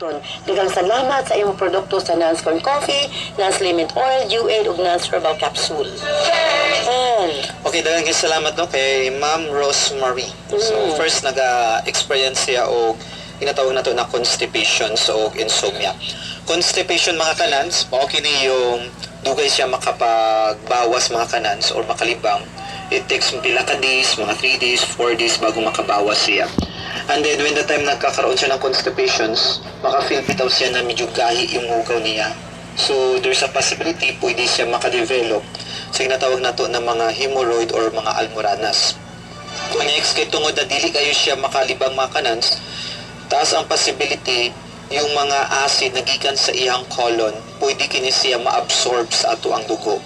Daghang salamat sa imong produkto sa Nance Corn Coffee, Nance Liniment Oil, U8 ug Nance Herbal Capsule. And Okay, daghang kay salamat, no, kay Ma'am Rosemary. So first, naga-experience siya og ginatawag nato na constipation, so og insomnia. Constipation, mga kanans, mao kini yung dugay siya makapagbawas, mga kanans, or makalibang. It takes pila ka days, mga 3 days, 4 days bago makabawas siya. And then when the time nagkakaroon siya ng constipations, maka-feel bitaw siya na medyo gahi yung hugaw niya. So there's a possibility pwede siya makadevelop sa ginatawag nato na mga hemorrhoid or mga almoranas. Next, kay tungod na dili kayo siya makalibang, mga kanans, taas ang possibility yung mga acid na gikan sa iyang colon, pwede kini siya ma-absorb sa ato ang dugo.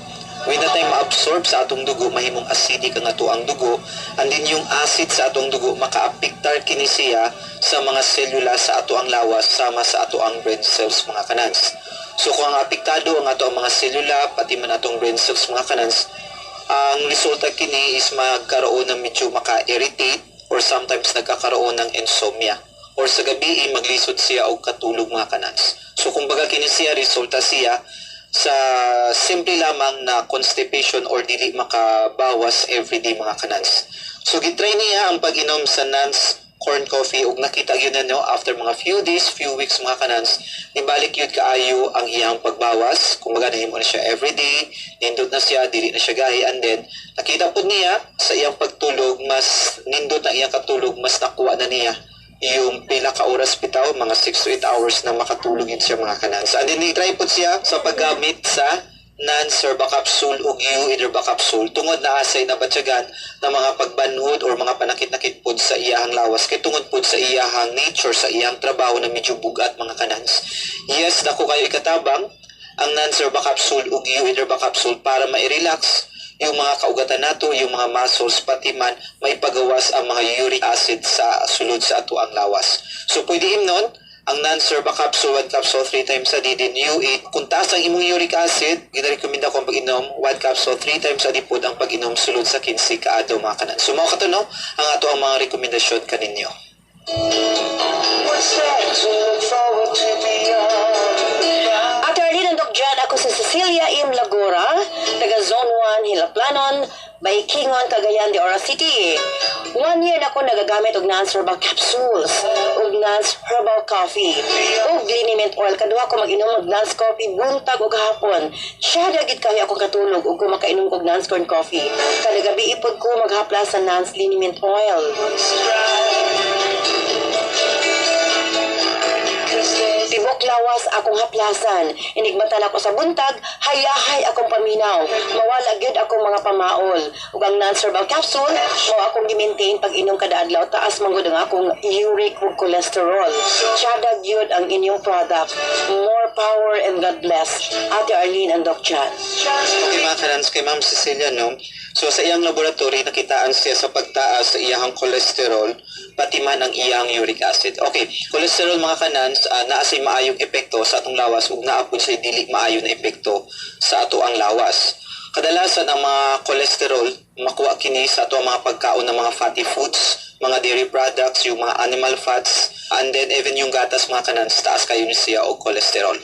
When the time ma-absorb sa atong dugo, mahimong acidic ang ato ang dugo, and then yung acid sa atong dugo, makaapektar kini siya sa mga selula sa ato ang lawas, sama sa ato ang brain cells, mga kanans. So kung ang apektado ang ato ang mga selula, pati man atong brain cells, mga kanans, ang resulta kini is magkaroon ng medyo maka-irritate or sometimes nagkakaroon ng insomnia. Or sa gabi, eh, maglisod siya og katulog, mga kanans. So kumbaga kini siya, resulta siya sa simple lamang na constipation or dili makabawas everyday, mga kanans. So gitry niya ang pag-inom sa Nance Corn Coffee ug nakita gyud na, no, after mga few days, few weeks, mga kanans, nibalik gyud kaayo ang iyang pagbawas. Kumbaga nahimo na siya everyday, nindot na siya, dili na siya gahi, and then nakita pud niya sa iyang pagtulog, mas nindot na iyang katulog, mas nakuha na niya yung pila ka oras bitaw, mga 6 to 8 hours na makatulog yun siya, mga kanans. And then try pud siya sa paggamit sa Nance Herba Capsule ug U Herba Capsule tungod naa say nabatyagan na mga pagbanhod or mga panakit-nakit pod sa iyahang lawas kay tungod pod sa iyahang nature, sa iyang trabaho na medyo bugat, mga kanans. Yes, dako kayo ikatabang ang Nance Herba Capsule ug U Herba Capsule para mai-relax yung mga kaugatan nato, yung mga muscles, pati man may pagawas ang mga uric acid sa sulod sa ato ang lawas. So pwede himnon ang Nance Herba Capsule, 1 capsule 3 times a day, then U8. Kung taas ang imong uric acid, ginarekomenda ko ang pag-inom 1 capsule 3 times a day pod ang pag-inom sulod sa 15 kaadlaw, mga kanan. So mao kato, no, ang ato ang mga rekomendasyon kaninyo. What's that to look forward to beyond? Ate Arlene and Doc John, ako si Cecilia M. Lagora, taga Zone 1, Hilaplanon, Baikingon, Cagayan de Oro City. One year na ako nagagamit og Nance Herbal Capsules, ug Nance Herbal Coffee, ug Liniment Oil. Kaduha ko mag-inom og Nance Coffee buntag ug hapon. Siya gid kayo akong katulog ug kung makainom og Nance Corn Coffee. Kada gabi ipod ko maghapla sa Nance Liniment Oil. Strive. 'Cause there's Tibok lawas akong haplasan. Inigmata nako sa buntag, hayahay akong paminaw. Mawala gyud akong mga pamaol. Ug ang Nance Herbal Capsule, mao akong gi-maintain pag inom kada adlaw, taas man gud ang akong uric ug cholesterol. Tsada gyud ang inyong product. More power and God bless. Ate Arlene and Doc John. Okay, mga kanans, kay Ma'am Cecilia, no? So sa iyang laboratory, nakitaan siya sa pagtaas sa iyang cholesterol, pati man ang iyang uric acid. Okay, cholesterol, mga kanans, naa say maayong epekto sa atong lawas ug naa pud say dili maayo na epekto sa ato ang lawas. Kadalasan ang mga cholesterol makuha kini sa ato ang mga pagkaon ng mga fatty foods, mga dairy products, yung mga animal fats, and then even yung gatas, mga kanans, taas kayo ni siya og cholesterol.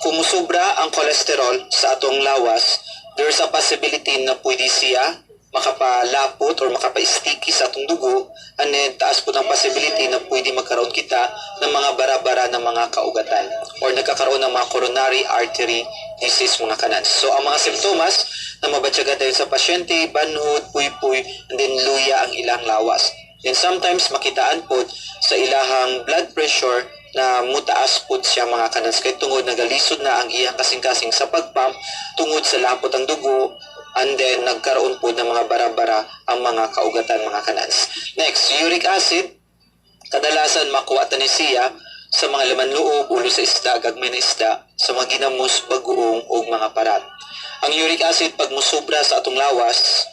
Kung musobra ang cholesterol sa atong lawas, there's a possibility na pwede siya makapalapot or makapa-sticky sa atong dugo, and then taas po ng possibility na pwede magkaroon kita ng mga bara-bara ng mga kaugatan or nagkakaroon ng mga coronary artery disease, mga kanan. So ang mga simptomas na mabatyagan dahil sa pasyente, banhod, puypuy, and then luya ang ilang lawas. Then sometimes makitaan po sa ilahang blood pressure na mutaas po siya, mga kanans, kay tungod nagalisod na ang iyang kasing-kasing sa pagpump tungod sa lapot ang dugo and then nagkaroon po ng mga bara-bara ang mga kaugatan, mga kanans. Next, uric acid, kadalasan makuha ta ni siya sa mga laman loob, ulo sa isda, gagmay na isda, sa mga ginamos, bagoong ug mga parat. Ang uric acid, pag musubra sa atong lawas,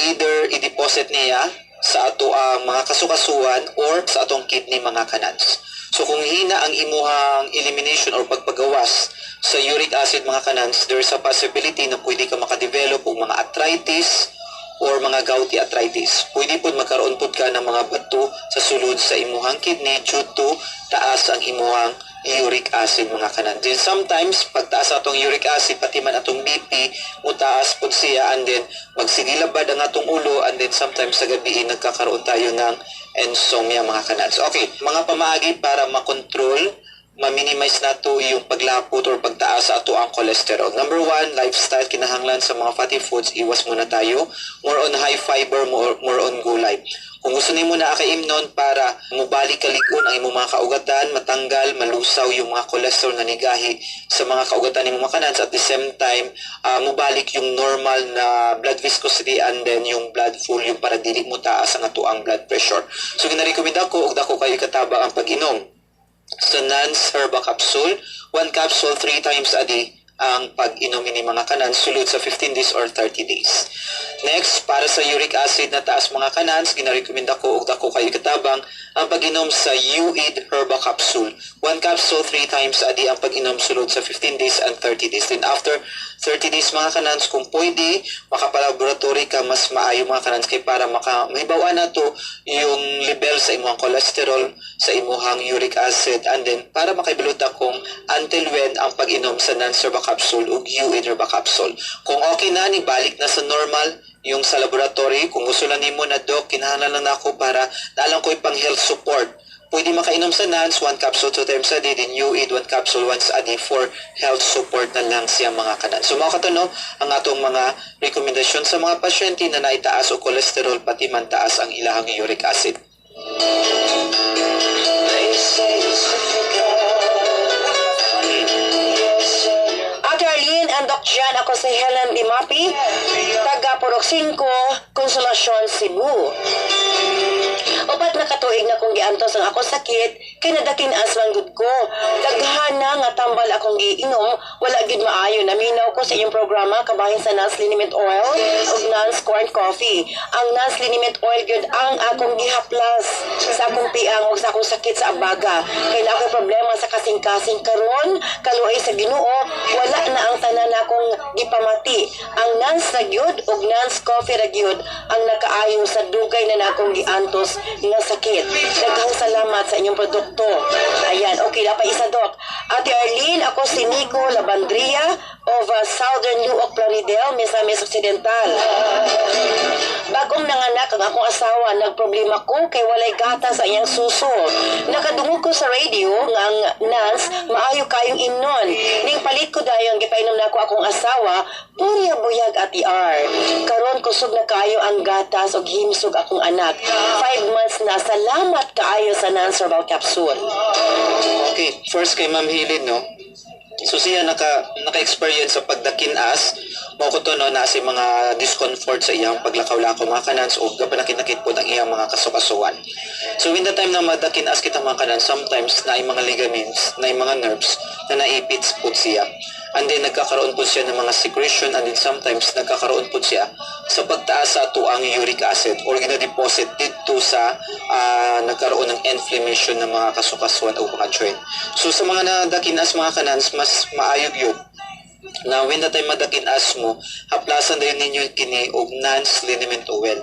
either i-deposit niya sa ato ang mga kasukasuan or sa atong kidney, mga kanans. So kung hina ang imuhang elimination or pagpagawas sa uric acid, mga kanans, there's a possibility na pwede ka makadevelop og mga arthritis or mga gouty arthritis. Pwede pud magkaroon pud ka ng mga bato sa sulod sa imuhang kidney due to taas ang imuhang uric acid, mga kanans. Then sometimes, pag taas atong uric acid, pati man atong BP, mutaas pud siya and then magsigilabad ang atong ulo and then sometimes sa gabi nagkakaroon tayo ng insomnia, mga kanans. Okay, mga pamaagi para makontrol, ma-minimize nato yung paglapot or pagtaas sa ato ang cholesterol. Number one, lifestyle. Kinahanglan sa mga fatty foods, iwas muna tayo. More on high fiber, more on gulay. Kung gusto nimo na kaimnon para mubalik kalig-on ang imong mga kaugatan, matanggal, malusaw yung mga cholesterol na nigahi sa mga kaugatan nimo, mga kanans, at the same time, mubalik yung normal na blood viscosity and then yung blood volume para dili mo taas ang ato ang blood pressure. So ginarekomenda ko og dako kayo katabang ang pag-inom sa Nance Herba Capsule, one capsule three times a day ang pag-inom ini, mga kanans, sulod sa 15 days or 30 days. Next, para sa uric acid na taas, mga kanans, ginarekomenda ko og dako kayo katabang ang pag-inom sa UID Herba Capsule. One capsule three times a day ang pag-inom sulod sa 15 days and 30 days. Then after 30 days, mga kanans, kung pwede, makapalaboratory ka, mas maayo, mga kanans, kay para mahibaw-an na to yung level sa imong cholesterol, sa imuhang uric acid, and then para makaibalo ta kung until when ang pag-inom sa Nance Herba Capsule ug UID Herba Capsule. Kung okay na, ni balik na sa normal yung sa laboratory, kung gusto lang nimo na, "Doc, kinahanglan lang nako para naalang ko pang health support," pwede makainom sa Nance, one capsule two times a day, then UID, one capsule once a day for health support na lang siya, mga kanans. So mga katuno, ang atong mga rekomendasyon sa mga pasyente na naitaas o cholesterol pati man taas ang ilahang uric acid. They say it's difficult. Yes, sir. Ate Arlene and Doc Jan, ako si Helen Dimapi, taga Purok 5, Consolacion, Cebu. 4 na katuig na kong giantos ang ako sakit, kay nadakin-as man gud ko. Daghan na nga tambal akong giinom, wala gid maayo. Naminaw ko sa inyong programa kabahin sa Nance Liniment Oil ug Nance Corn Coffee. Ang Nance Liniment Oil gyud ang akong gihaplas sa akong piang ug sa akong sakit sa abaga. Kay naa ako'y problema sa kasing-kasing. Karon, kaluoy sa Ginoo, wala na ang tanan akong gipamati. Ang Nance na gyud ug Nance Coffee ra gyud ang nakaayo sa dugay na nakong giantos nga sakit. Daghang salamat sa inyong produkto. Ayan, okay na pa isa, Doc. Ate Arlene, ako si Nico Labandria of Southern Looc, Plaridel, Misamis Occidental. Bagong nanganak ang akong asawa, nagproblema ko kay walay gatas sa iyang suso. Nakadungog ko sa radio nga ang Nance maayo kayong imnon. Ning palit ko dayon, gipainom nako akong asawa, purya buyag at ER. Karon kusog na kaayo ang gatas og himsog akong anak. 5 months na. Salamat kaayo sa Nance Herbal Capsule. Okay, first kay Ma'am Hilin, no? So siya naka-experience sa pagdakinas, mao ko to, no, na si mga discomfort sa iyang paglakaw-lakaw, mga kanans, o gapanakit-nakit po ang iyang mga kasukasuan. So in the time na madakinas kita, mga kanans, sometimes na mga ligaments, na mga nerves na naipit po siya. And then nagkakaroon po siya ng mga secretion and then sometimes nagkakaroon po siya sa pagtaas sa atuang uric acid or gina-deposit dito sa nagkaroon ng inflammation ng mga kasukasuan o mga joint. So sa mga nadakinas, mga kanans, mas maayo yun na when the time madakinas mo, haplasan din ninyo kini og Nance Liniment Oil.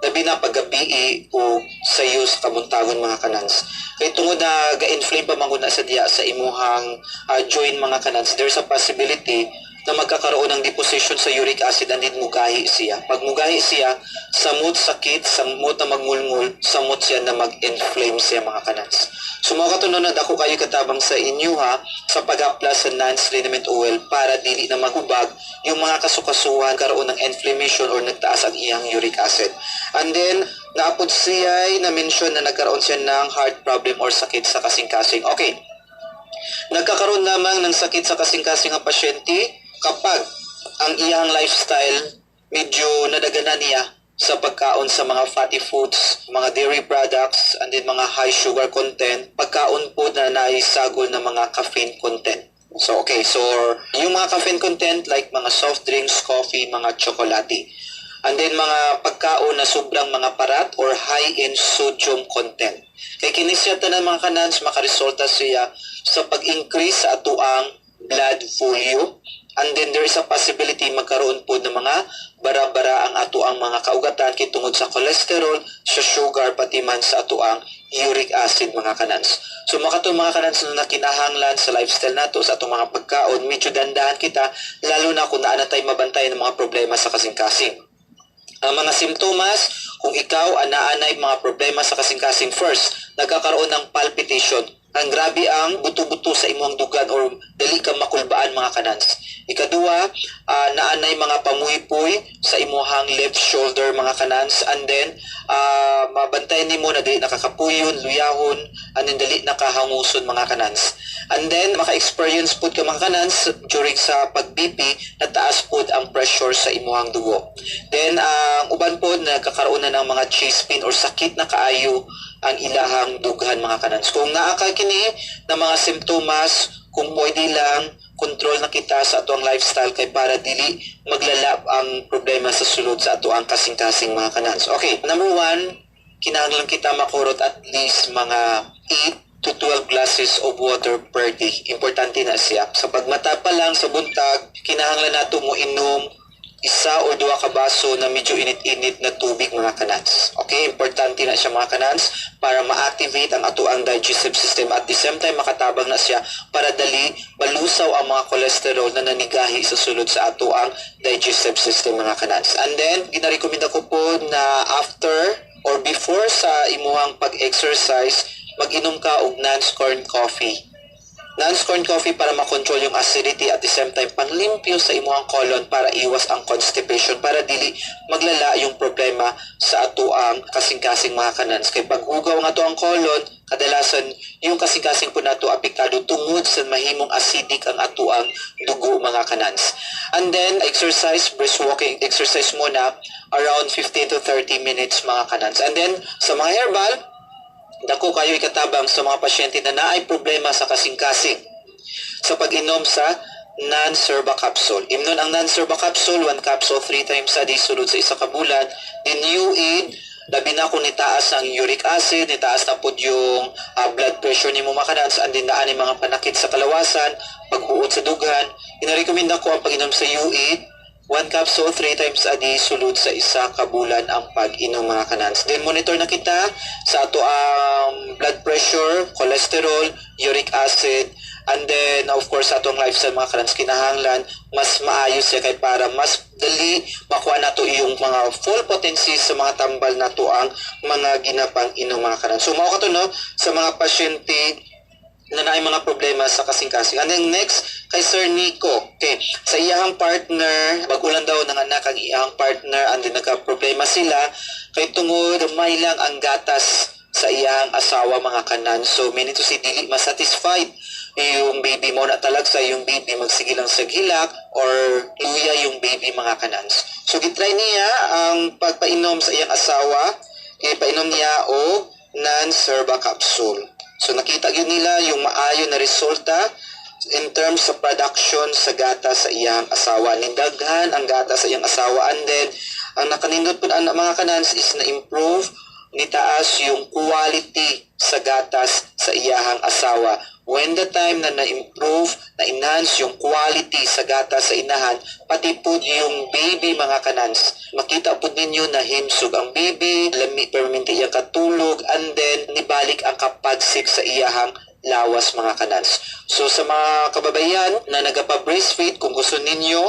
Labi na paggabi o sayo sa kabuntagon, mga kanans. Kay tungod na ga-inflame pa man gud na sa diya sa imuhang joint, mga kanans, there's a possibility na magkakaroon ng deposition sa uric acid and then mugahi siya. Pag mugahi siya, samot sakit, samot na magngulngul, samot siya na mag-inflame siya, mga kanans. So mga katunon na dako kayo katabang sa inyo ha sa pag-apply sa Nance Liniment Oil para dili na mahubag yung mga kasukasuhan, karoon ng inflammation or nagtaas ang iyang uric acid. And then, naapod siya na mention na nagkaroon siya ng heart problem or sakit sa kasing-kasing. Okay. Nagkakaroon lamang ng sakit sa kasing-kasing ang pasyente kapag ang iyang lifestyle medyo nadaganan niya sa pagkaon sa mga fatty foods, mga dairy products, and then mga high sugar content, pagkaon po na naisagol ng mga caffeine content. So, okay. So, yung mga caffeine content like mga soft drinks, coffee, mga tsokolate. And then mga pagkaon na sobrang mga parat or high in sodium content. Kay kini siya tanan, mga kanans, makaresulta siya sa pag-increase sa atuang blood volume. And then there is a possibility magkaroon po ng mga bara-bara ang ato ang mga kaugatan kay tungod sa cholesterol, sa sugar, pati man sa ato ang uric acid, mga kanans. So makato, mga kanans, na kinahanglan sa lifestyle nato, sa atong mga pagkaon, medyo dandahan kita, lalo na kung naa na tayo mabantay ng mga problema sa kasing-kasing. Ang mga simptomas, kung ikaw anaanay mga problema sa kasing-kasing: first, nagkakaroon ng palpitation. Ang grabe ang buto-buto sa imong dugan or dali ka makulbaan, mga kanans. Ikaduha, naanay mga pamuypoy sa imuhang left shoulder, mga kanans, and then mabantayan nimo na dili nakakapuyon, luyahon, and then dali nakahanguson, mga kanans. And then maka-experience pud ka, mga kanans, during sa pag-BP na taas pud ang pressure sa imuhang dugo. Then ang uban pod nagkakaroon na ng mga chest pain or sakit na kaayo ang ilahang dughan, mga kanans. Kung naa ka kini na mga simptomas, kung pwede lang, control na kita sa atoang lifestyle kay para dili maglala ang problema sa sulod sa atoang kasing-kasing, mga kanans. Okay, number one, kinahanglan kita makurot at least mga 8 to 12 glasses of water per day. Importante na siya. Sa pagmata pa lang sa buntag, kinahanglan nato mo inom isa o duha ka baso na medyo init-init na tubig, mga kanans. Okay, importante na siya, mga kanans, para ma-activate ang atoang digestive system. At the same time, makatabang na siya para dali malusaw ang mga cholesterol na nanigahi sa sulod sa atoang digestive system, mga kanans. And then, ginarekomenda ko po na after or before sa imuhang pag-exercise, mag-inom ka og non-corn coffee. Non-corn coffee para makontrol yung acidity, at the same time panglimpyo sa imuhang colon para iwas ang constipation, para dili maglala yung problema sa atoang kasing-kasing, mga kanans. Kay paghugaw ang atoang colon, kadalasan yung kasing-kasing po nato apektado tungod sa mahimong acidic ang atoang dugo, mga kanans. And then exercise, brisk walking exercise muna around 15 to 30 minutes, mga kanans. And then sa mga herbal, dako kayo ikatabang sa mga pasyente na naay problema sa kasing-kasing sa pag-inom sa non-serba capsule. Imnon ang non-serba capsule, one capsule three times a day sulod sa isa ka bulan. Then you aid, labi na kung nitaas ang uric acid, nitaas na pod yung blood pressure nimo, mga kanans, and then naa ni mga panakit sa kalawasan, paghuot sa dughan. Inarekomenda ko ang pag-inom sa U8, one capsule three times a day sulod sa isa ka bulan ang pag-inom, mga kanans. Then monitor na kita sa ato ang blood pressure, cholesterol, uric acid, and then of course sa atong lifestyle, mga kanans, kinahanglan mas maayos siya kay para mas dali makuha nato yung mga full potency sa mga tambal nato ang mga ginapang inom, mga kanans. So mao kato, no, sa mga pasyente na naay mga problema sa kasing-kasing. And then next, kay Sir Nico. Okay, sa iyahang partner, bag-o lang daw nanganak ang iyahang partner and then nagka-problema sila kay tungod may lang ang gatas sa iyahang asawa, mga kanan. So, meaning to say, dili masatisfied yung baby mo na talagsa yung baby magsige lang sa hilak or luya yung baby, mga kanans. So, gitry niya ang pagpainom sa iyang asawa, ipainom niya og non-serba capsule. So nakita gyud nila yung maayo na resulta in terms of production sa gata sa iyang asawa. Nidaghan ang gata sa iyang asawa, and then ang nakanindot po ang mga kanans is na-improve, nitaas yung quality sa gatas sa iyahang asawa. When the time na na-improve, na-enhance yung quality sa gatas sa inahan, pati po yung baby, mga kanans, makita po ninyo na himsog ang baby, lami permanente iyang katulog, and then nibalik ang kapagsik sa iyahang lawas, mga kanans. So sa mga kababayan na nagapa-breastfeed, kung gusto ninyo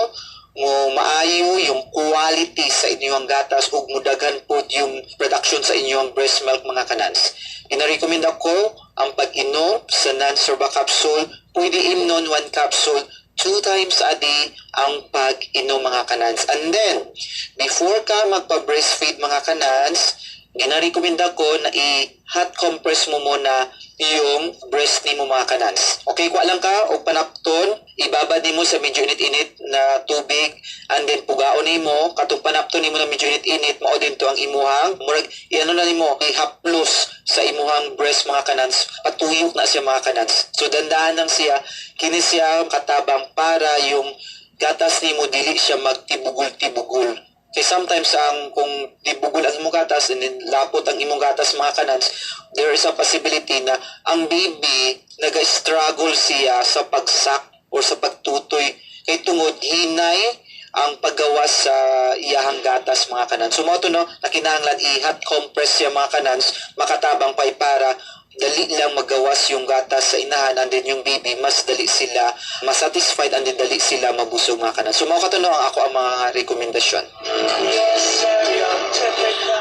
mo maayo yung quality sa inyong gatas ug mudaghan pod yung production sa inyong breast milk, mga kanans, ginarekomenda ko ang pag-inom sa non-serba capsule. Pwede imnon one capsule two times a day ang pag-inom, mga kanans. And then, before ka magpa-breastfeed, mga kanans, ginarekomenda ko na i-hot compress mo muna yung breast nimo, mga kanans. Okay, kuha lang ka og panapton, ibabad nimo sa medyo init-init na tubig and then pugaon nimo katong panapton nimo na medyo init-init, mao din to ang imuhang murag iano na nimo, ihaplos sa imuhang breast, mga kanans. Patuyok na siya, mga kanans. So dandahan lang siya, kini siya katabang para yung gatas nimo dili siya magtibugol-tibugol. Kay sometimes ang kung tibugol ang imong gatas and then lapot ang imong gatas, mga kanans, there is a possibility na ang baby naga-struggle siya sa pagsak or sa pagtutoy kay tungod hinay ang paggawas sa iyahang gatas, mga kanans. So mao to, no, na kinahanglan i-hot compress siya, mga kanans, makatabang pay para dali lang magawas yung gatas sa inahan and then yung baby mas dali sila masatisfied and then dali sila mabusog, mga kanans. So mao kato, no, ang ako ang mga rekomendasyon.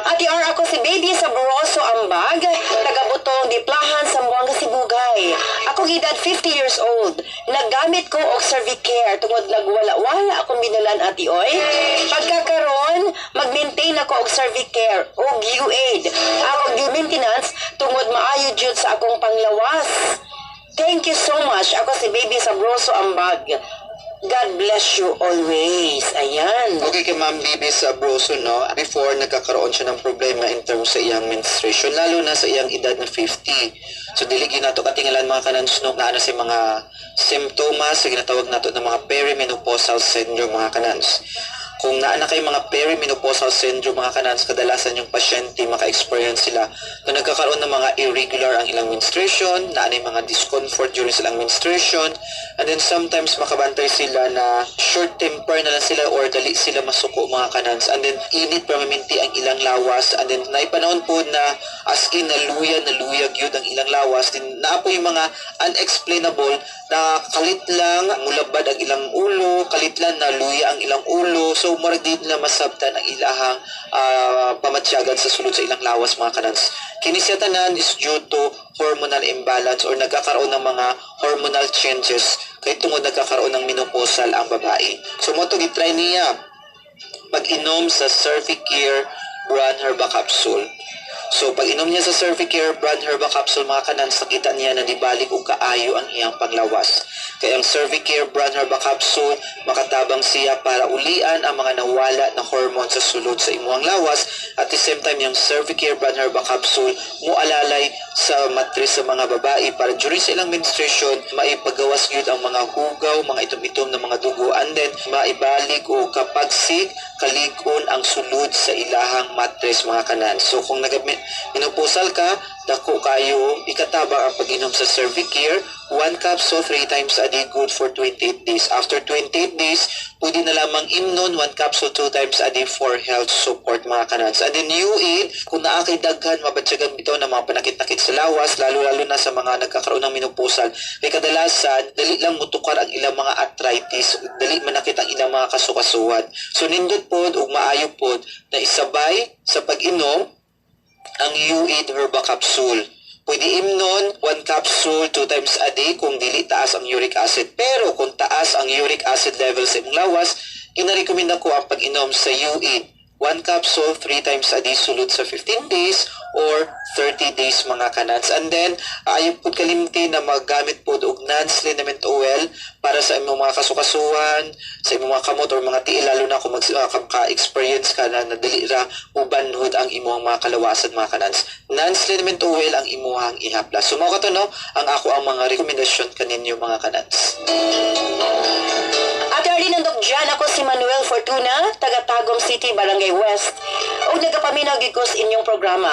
Ate R, ako si Baby sa Boroso Ambag, taga-Butong, Diplahan, Zamboanga, Sibugay. Ako edad 50 years old. Naggamit ko og Cervicare tungod nagwala-wala akong binulan, Ate Oy. Pagkakaron, mag-maintain ako og Cervicare og UAID. Ako maintenance tungod maayo jud sa akong panglawas. Thank you so much. Ako si Baby sa Broso Ambag. God bless you always. Ayan. Okay, kay Ma'am Bibi sa Broso, no? Before, nagkakaroon siya ng problema in terms sa iyang menstruation, lalo na sa iyang edad na 50. So, dili gyud nato katingalan, mga kanans, no, na ano sa mga simptomas sa ginatawag nato ng mga perimenopausal syndrome, mga kanans. Kung naa na kay mga perimenopausal syndrome, mga kanans, kadalasan yung pasyente maka-experience sila na nagkakaroon ng mga irregular ang ilang menstruation, na ano yung mga discomfort during silang menstruation, and then sometimes makabantay sila na short temper na lang sila or dali sila masuko, mga kanans, and then init permanente ang ilang lawas, and then naipanahon po na as in naluya, naluya gyud ang ilang lawas din. Naa po yung mga unexplainable na kalit lang mulabad ang ilang ulo, kalit lang naluya ang ilang ulo. So murag di nila masabtan ang ilahang pamatyagan sa sulod sa ilang lawas, mga kanans. Kini siya tanan is due to hormonal imbalance or nagkakaroon ng mga hormonal changes kay tungod nagkakaroon ng menopausal ang babae. So mao to, gitry niya pag-inom sa Cervicare Brand Herba Capsule. So pag inom niya sa Cervicare Brand Herba Capsule, mga kanans, nakita niya na nibalik og kaayo ang iyang panglawas. Kaya ang Cervicare Brand Herba Capsule makatabang siya para ulian ang mga nawala na hormone sa sulod sa imuhang lawas. At the same time, yung Cervicare Brand Herba Capsule mualalay sa matris sa mga babae para during sa ilang menstruation maipagawas gyud ang mga hugaw, mga itom-itom na mga dugo, and then maibalik o kapagsig kalig-on ang sulod sa ilahang matres, mga kanan. So kung nag-menopausal ka, dako kayo ikatabang ang pag-inom sa Cervicare, one capsule three times a day, good for 28 days. After 28 days, pwede na lamang imnon one capsule two times a day for health support, mga kanans. And then UAID, kung naa kay daghan mabatsyagan bitaw na mga panakit-nakit sa lawas, lalo-lalo na sa mga nagkakaroon ng menopausal, kay kadalasan, dali lang mutukar ang ilang mga arthritis, dali manakit ang ilang mga kasukasuan. So nindot pod ug maayo pod na isabay sa pag-inom ang UAID Herba Capsule. Pwede imnon one capsule two times a day kung dili taas ang uric acid. Pero kung taas ang uric acid level sa imong lawas, ginarekomenda ko ang pag-inom sa UAID. One capsule three times a day sulod sa 15 days or 30 days, mga kanans. And then, ayaw po kalimti na maggamit po og non-liniment oil para sa imong mga kasukasuan, sa imong mga kamot or mga tiil, lalo na kung ka-experience ka na nadali ra mubanhod ang imong mga kalawasan, mga kanans. Non-liniment oil ang imuhang ihaplas. So mao kato, no, ang ako ang mga rekomendasyon kaninyo, mga kanans. Ate Arlene and Doc John, ako si Manuel Fortuna, taga Tagum City, Barangay West. O nagapaminaw gid ko sa inyong programa.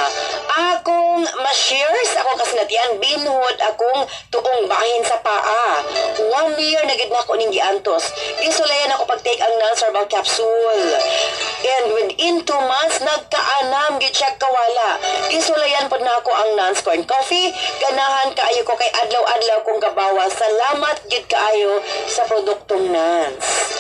Akong ma-share sa akong kasinatian, binhod akong tuong bahin sa paa. One year na gid na ako ning giantos. Gisulayan ako pag-take ang non-herbal capsule. And within 2 months, nagkaanam gid siya kawala. Gisulayan pod na ako ang non-corn coffee. Ganahan kaayo ko kay adlaw-adlaw kong gabawa. Salamat gid kaayo sa produktong Nance.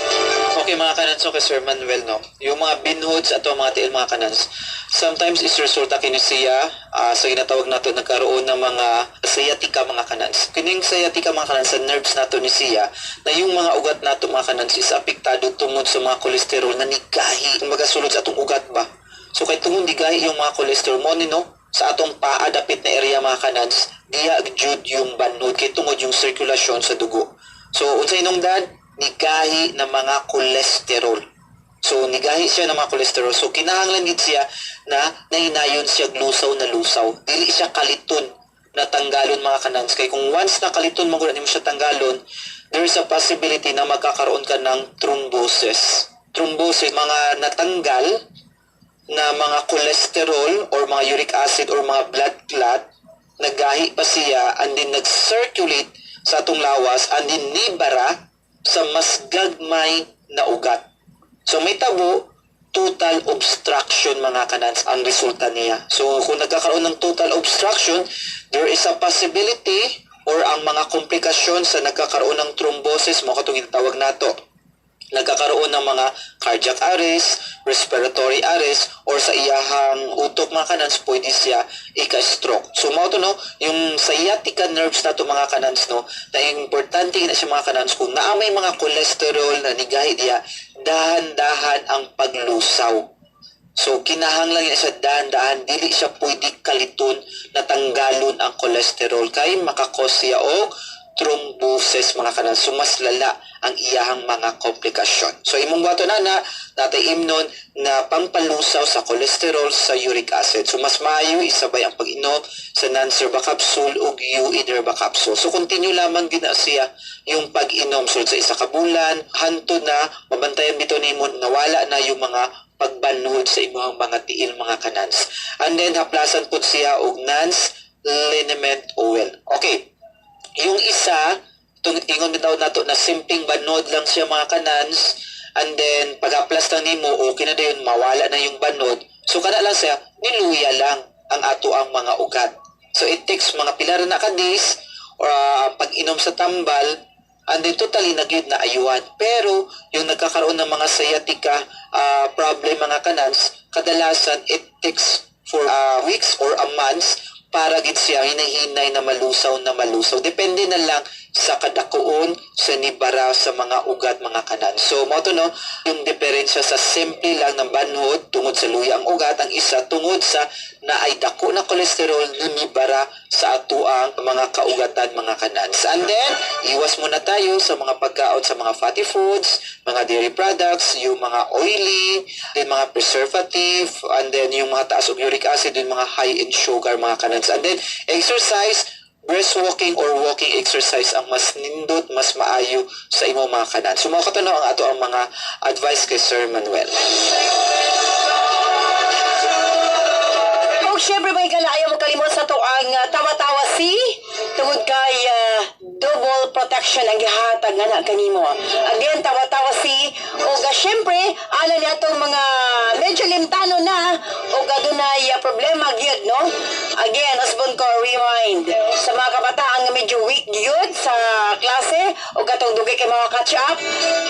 Okay, mga kanans, okay, Sir Manuel, no? Yung mga binhod sa ato mga tiil, mga kanans, sometimes is resulta kini siya sa ginatawag nato nagkaroon ng mga sciatica, mga kanans. Kining sciatica, mga kanans, sa nerves nato ni siya na yung mga ugat nato, mga kanans, is apektado tungod sa mga kolesterol na nigahi. Kumbaga sulod sa atong ugat ba. So kay tungod nigahi yung mga kolesterol mo ni, no, sa atong paa dapit na area, mga kanans, diya jud yung banhod kay tungod yung sirkulasyon sa dugo. So unsay inungdan? Nigahi ng mga kolesterol. So nigahi siya ng mga kolesterol. So kinahanglan gid siya na nahinayon siya lusaw na lusaw. Dili siya kaliton na tanggalon, mga kanans. Kay kung once na kaliton mo nimo siya tanggalon, there is a possibility na magkakaroon ka ng thrombosis. Thrombosis, mga natanggal na mga kolesterol or mga uric acid or mga blood clot, naggahi pa siya and then nag-circulate sa atong lawas and then nibara. sa mas gagmay na ugat. So may tabo, total obstruction, mga kanans, ang resulta niya. So kung nagkakaroon ng total obstruction, there is a possibility or ang mga komplikasyon sa nagkakaroon ng thrombosis mo katong tawag nato, nagkakaroon ng mga cardiac arrest, respiratory arrest, or sa iyahang utok, mga kanans, pwede siya ika-stroke. So mao to, no, yung sciatica nerves nato, mga kanans, no, na importante na siya, mga kanans, kung naa may mga cholesterol na nigahi diya, dahan-dahan ang paglusaw. So kinahanglan niya siya dahan-dahan, dili siya pwede kaliton na tanggalon ang cholesterol kay maka-cause siya og thrombosis, mga kanan. So mas lala ang iyahang mga komplikasyon. So imong buhaton na natay imnon na pampalusaw sa cholesterol, sa uric acid. So mas maayo isabay ang pag-inom sa Nanserba capsule ug Uederba capsule. So continue lamang gid na siya yung pag-inom sulod sa isa ka bulan hantod na mabantayan bitaw nimo nawala na yung mga pagbanhod sa imong mga tiil, mga kanans. And then haplasan pud siya og Nance liniment oil. Okay. Yung isa, itong ingon bitaw nato na simpleng banod lang siya, mga kanans, and then pag-haplas lang nimo, okay na dayon, mawala na yung banod. So kana lang siya, niluya lang ang ato ang mga ugat. So it takes mga pila ra na ka days or pag-inom sa tambal and then totally na gyud na ayuhan. Pero yung nagkakaroon ng mga sciatica problem, mga kanans, kadalasan it takes for weeks or a months para gid siya hinay-hinay na malusaw na malusaw. Depende na lang sa kadakuon sa nibara sa mga ugat, mga kanan. So mao to, no, yung diferensya sa simple lang ng banhod tungod sa luya ang ugat, ang isa tungod sa naay dako na kolesterol na nibara sa atuang mga kaugatan, mga kanan. And then iwas muna tayo sa mga pagkaon sa mga fatty foods, mga dairy products, yung mga oily, then mga preservative, and then yung mga taas og uric acid, yung mga high in sugar, mga kanans. And then exercise, brisk walking or walking exercise ang mas nindot, mas maayo sa imong mga kanan. So mao kato, no, ang ato ang mga advice kay Sir Manuel. Ug syempre, may gala, ayaw mo kalimot sa tuang tawa-tawa si tungod kay double protection ang gihatag nga na kanimo. Again, tawa-tawa si ug syempre ana niya atong mga medyo limtano na ug adunay problema gyud, no. Again, usbon ko, remind sa mga kabataan nga medyo weak gyud sa klase ug atong dugay kay mga catch up.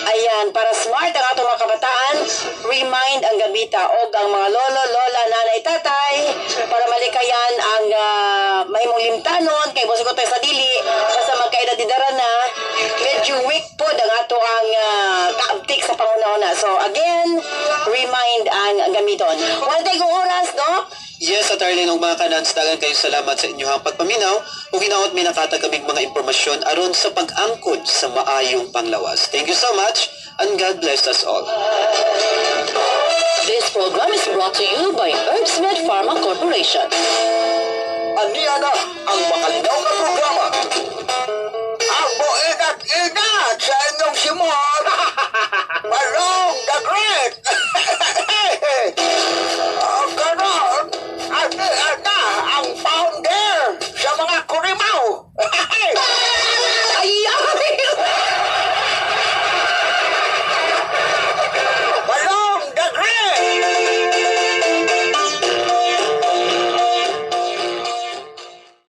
Ayan, para smart ang atong mga kabataan, remind ang gabita og ang mga lolo, lola, nanay, tatay para malikayan ang mahimong limtanon kay mosugod tayo sa dili basta magkaedad-edaran na medyo weak pod ang ato ang kaabtik sa panghuna-huna. So again, remind ang gamiton. Wala tayong oras, no? Yes, at Arlene, ug mga kanans, dagan kayo salamat sa inyong pagpaminaw ug hinaot mi nakatag kaming mga impormasyon aron sa pag-angkon sa maayong panglawas. Thank you so much and God bless us all. This program is brought to you by Herbsmed Pharma Corporation. Aniya na ang makalinaw na programa.